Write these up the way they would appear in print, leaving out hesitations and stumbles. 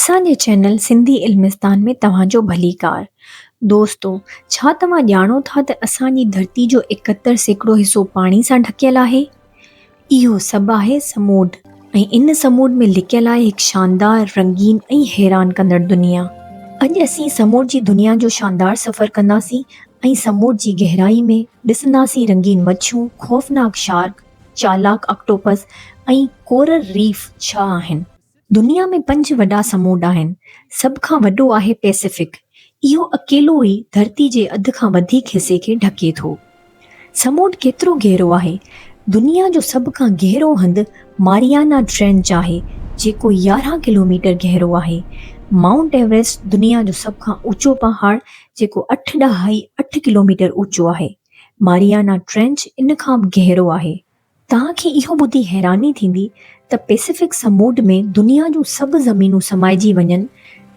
اسان جي چينل سنڌي علمستان ۾ توهان جو ڀليڪار. دوستو ڇا توهان ڄاڻو ٿا ته اسان جي ڌرتي جو 71% حصو پاڻي سان ڍڪيل آهي. اهو سڀ آهي سموڊ ۽ ان سموڊ ۾ لڪيل آهي هڪ شاندار، رنگين ۽ حيران ڪندڙ دنيا. اڄ اسين سموڊ جي دنيا جو شاندار سفر ڪنداسين ۽ سموڊ جي گهرائي ۾ ڏسنداسين رنگين مڇيون، خوفناڪ شارڪ، چالاڪ آڪٽوپس ۽ ڪورل ريف ڇا آهن. دنيا ۾ پنج وڏا سمونڊ آهن. سڀ کان وڏو آهي پئسفڪ. اهو اڪيلو ئي ڌرتي جي اڌ کان وڌيڪ حصي کي ڍڪي ٿو. سمونڊ ڪيترو گهرو آهي؟ دنيا جو سڀ کان گهرو هنڌ ماريانا ٽرينچ آهي، جيڪو 11 ڪلوميٽر گهرو آهي. مائونٽ ايوريسٽ دنيا جو سڀ کان اوچو پهاڙ، جيڪو اٺ ڏهائي اٺ ڪلوميٽر اوچو آهي. ماريانا ٽرينچ ان کان به گهرو آهي. توهان کي اهو ٻڌي حيراني ٿيندي ته پئسفڪ سموڊ ۾ دنيا جون سڀ زمينون سمائجي وڃن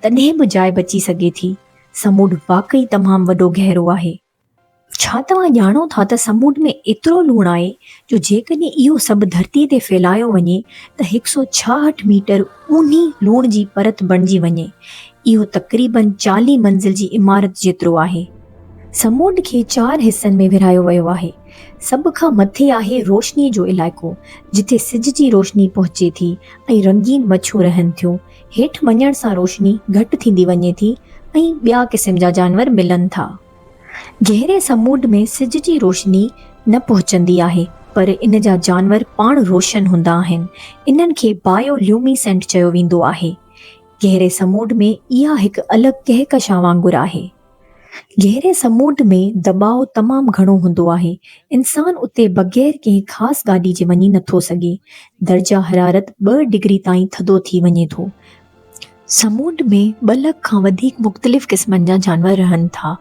تڏهن به جاء بچي سگهي ٿي. سموڊ واقعي تمام وڏو گهرو آهي. ڇا توهان ڄاڻو ٿا ته سموڊ ۾ ايترو لوڻ آهي جو جيڪڏهن اهو سڀ ڌرتي تي ڦهلايو وڃي ته هڪ سئو ڇاهٺ ميٽر اونهي لوڻ جي پرت بڻجي وڃي. اهو تقريبن 40 منزل جي عمارت جيترو آهي. سموڊ کي چار حصن ۾ ورهايو ويو آهي. سڀ کان مٿي آهي روشنيء جو علائقو، جتي سج جي روشني پهچي ٿي ۽ رنگين مڇيون رهن ٿيون. هيٺ وڃڻ سان روشني گهٽ ٿيندي وڃي ٿي ۽ ٻيا قسم جا جانور ملن ٿا. گهري سموڊ ۾ سج جي روشني نه پهچندي آهي، پر ان جا جانور پاڻ روشن هوندا آهن. انهن کي بايو ليوميسينٽ چيو ويندو آهي. گهري سموڊ ۾ اها هڪ الڳ ڪهڪشان وانگر آهي. گهري سمونڊ ۾ دٻاء تمام گهڻو هوندو آهي. انسان اتي بغير ڪنهن خاص گاڏي جي وڃي نٿو سگهي. درجه حرارت ٻه ڊگري تائين ٿڌو ٿي وڃي ٿو. سمونڊ ۾ ٻه لک کان وڌيڪ مختلف قسمن جا جانور رهن ٿا.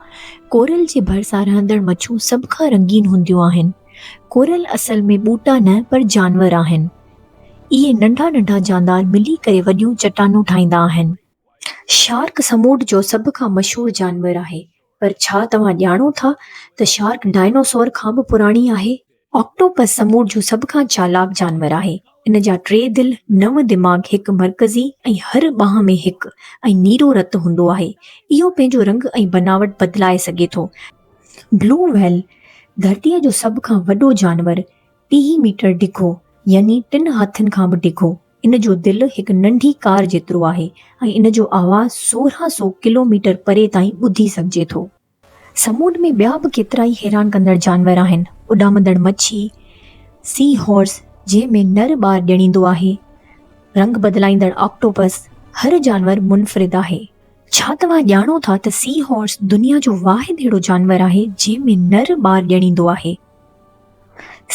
ڪورل جي ڀرسان رهندڙ مڇيون سڀ کان رنگين هونديون آهن. ڪورل اصل ۾ ٻوٽا نه پر جانور آهن. اهي ننڍا ننڍا جاندار ملي ڪري وڏيون چٽانون ٺاهيندا آهن. شارڪ سمونڊ جو سڀ کان مشهور جانور آهي، پر ڇا توهان ڄاڻو ٿا ته شارڪ ڊائنوسور کان به پراڻي آهي؟ آڪٽوپس سمونڊ جو سڀ کان چالاڪ جانور آهي. ان جا ٽي دل، نو دماغ، هڪ مرڪزي ۽ هر ٻانهن ۾ هڪ، ۽ نيرو رت هوندو آهي. اهو پنهنجو رنگ ۽ بناوٽ بدلائي سگهي ٿو. بلو وهيل ڌرتيء جو سڀ کان وڏو جانور، 30 ميٽر ڊگهو يعني ٽن هاٿين کان به ڊگهو. ان جو دل هڪ ننڍي ڪار جيترو آهي ۽ ان جو آواز 1600 ڪلوميٽر پري تائين ٻڌي سگهجي ٿو. سمونڊ ۾ ٻيا به ڪيترائي حيران ڪندڙ جانور آهن. اڏامندڙ مڇي، Sea Horse، جنهن ۾ نر ٻار ڄڻيندو آهي، رنگ بدلائيندڙ آڪٽوپس، هر جانور منفرد آهي. ڇا توهان ڄاڻو ٿا ته سي هارس دنيا جو واحد اهڙو جانور آهي جنهن ۾ نر ٻار ڄڻيندو آهي؟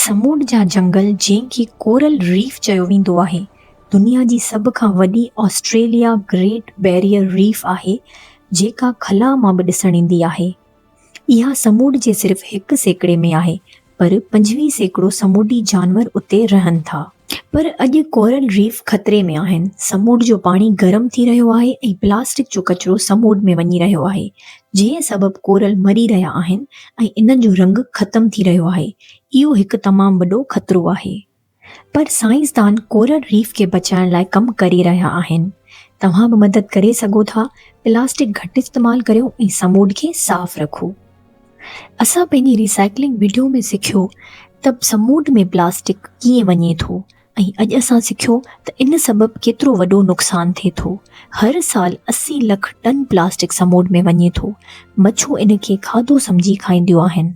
سمونڊ جا جنگل جنهن کي ڪورل ريف چيو ويندو آهي، دنيا جي سڀ کان وڏي آسٽريليا گريٽ بيريئر ريف آهي جيڪا خلا مان به ڏسڻ ايندي آهي. اها سمونڊ جي صرف 1% ۾ آهي پر 25% سمونڊي جانور اتي رهن ٿا. پر اڄ ڪورل ريف خطري ۾ آهن. سمونڊ جو پاڻي گرم ٿي رهيو آهي ۽ پلاسٽڪ جو ڪچرو سمونڊ ۾ وڃي رهيو آهي، جنهن سبب ڪورل مري رهيا آهن ۽ انهن جو رنگ ختم ٿي رهيو آهي. اهو هڪ تمام وڏو خطرو آهي. پر سائنسدان ڪورل ريف کي بچائڻ لاء ڪم ڪري رهيا آهن. توهان به مدد ڪري سگهو ٿا، پلاسٽڪ گهٽ استعمال ڪريو ۽ سمونڊ کي صاف رکو. اسان پنهنجي ريسائيڪلنگ وڊيو ۾ سکيو ته سمونڊ ۾ پلاسٽڪ ڪيئن وڃي ٿو ۽ اڄ اسان سکيو ته ان سبب ڪيترو وڏو نقصان ٿئي ٿو. هر سال 80 لک ٽن پلاسٽڪ سمونڊ ۾ وڃي ٿو. مڇون ان کي کاڌو سمجهي کائينديون آهن.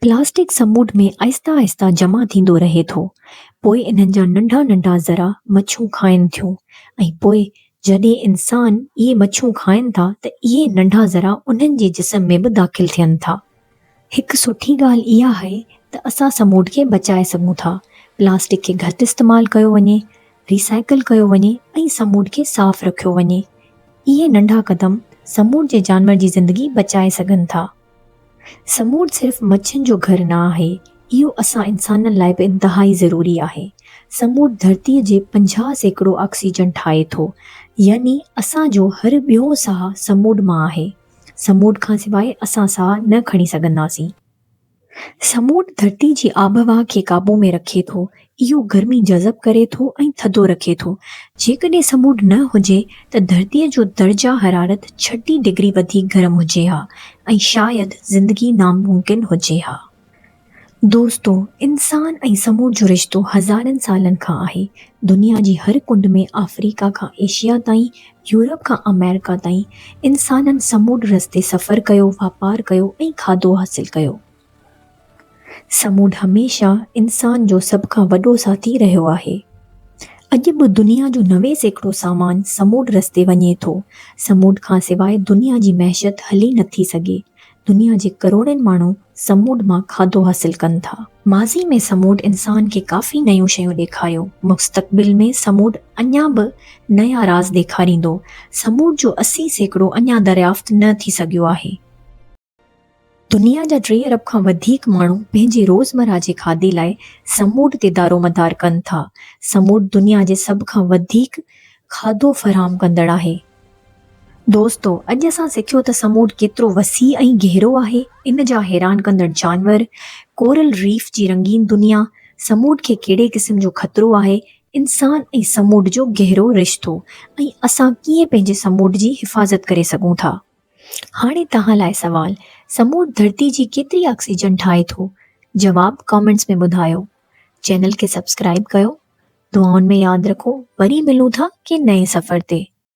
پلاسٽڪ سمونڊ ۾ آهستي آهستي جمع ٿيندو رهي ٿو. پوء انهن جا ننڍا ننڍا ذرا مڇون کائن ٿيون ۽ پوء جڏهن انسان اهي مڇيون کائن ٿا ته اهي ننڍا ذرا انهن جي جسم ۾ به داخل ٿين ٿا. هڪ سٺي ڳالهه اها آهي ته اسان سمونڊ کي بچائي سگهون ٿا. پلاسٽڪ کي گهٽ استعمال ڪيو وڃي، ريسائيڪل ڪيو وڃي ۽ سمونڊ کي صاف رکيو وڃي. اهي ننڍا قدم سمونڊ جي جانور جي زندگي بچائي سگهن ٿا. سمونڊ صرف مڇين جو گهر نه آهي، اهو اسان انسانن لاء به انتهائي ضروري آهي. سمونڊ ڌرتيء جي 50% آڪسيجن ٺاهي ٿو، يعني اسان جو هر ٻيون ساهه سمونڊ مان آهي. سمونڊ کان سواء اسان ساهه نه کڻي سگهنداسين. سموڊ ڌرتي جي آبهوا کي قابو ۾ رکي ٿو. اهو گرمي جذب ڪري ٿو ۽ ٿڌو رکي ٿو. جيڪڏهن سموڊ نه هجي ته ڌرتيء جو درجه حرارت 36 ڊگري وڌيڪ گرم هجي ها ۽ شايد زندگي ناممڪن هجي ها. دوستو! انسان ۽ سموڊ جو رشتو هزارن سالن کان آهي. دنيا جي هر ڪنڊ ۾ آفريڪا کان ايشيا تائين، يورپ کان آمريڪا تائين انسانن سموڊ رستي سفر ڪيو، واپار ڪيو ۽ کاڌو حاصل ڪيو. سموڊ هميشه انسان جو سڀ کان وڏو ساٿي رهيو آهي. اڄ به دنيا جو 90% سامان سموڊ رستي وڃي ٿو. سموڊ کان سواء دنيا جي معيشت هلي نٿي سگهي. دنيا جي ڪروڙين ماڻهو سموڊ مان کاڌو حاصل ڪن ٿا. ماضي ۾ سموڊ انسان کي ڪافي نيون شيون ڏيکاريو. مستقبل ۾ سموڊ اڃا به نيا راز ڏيکاريندو. سموڊ جو 80% اڃا دريافت نه ٿي سگهيو آهي. دنيا جا ٽي ارب کان وڌيڪ ماڻهو پنهنجي روزمره جي کاڌي لاء سموڊ تي دارومدار ڪن ٿا. سموڊ دنيا جي سڀ کان وڌيڪ کاڌو فراهم ڪندڙ آهي. دوستو اڄ اسان سکيو ته سموڊ ڪيترو وسيع ۽ گهرو آهي، ان جا حيران ڪندڙ جانور، ڪورل ريف جي رنگين دنيا، سموڊ کي ڪهڙي قسم جو خطرو آهي، انسان ۽ سموڊ جو گهرو رشتو ۽ اسان ڪيئن پنهنجي سموڊ جي حفاظت ڪري سگهون ٿا. هاڻي توهان لاء سوال، سموڊ ڌرتي جي ڪيتري آڪسيجن ٺاهي ٿو؟ جواب ڪامينٽس ۾ ٻڌايو. چينل کي سبسڪرائيب ڪيو. دعائن ۾ ياد رکو وري ملون ٿا ڪنهن نئين سفر تي.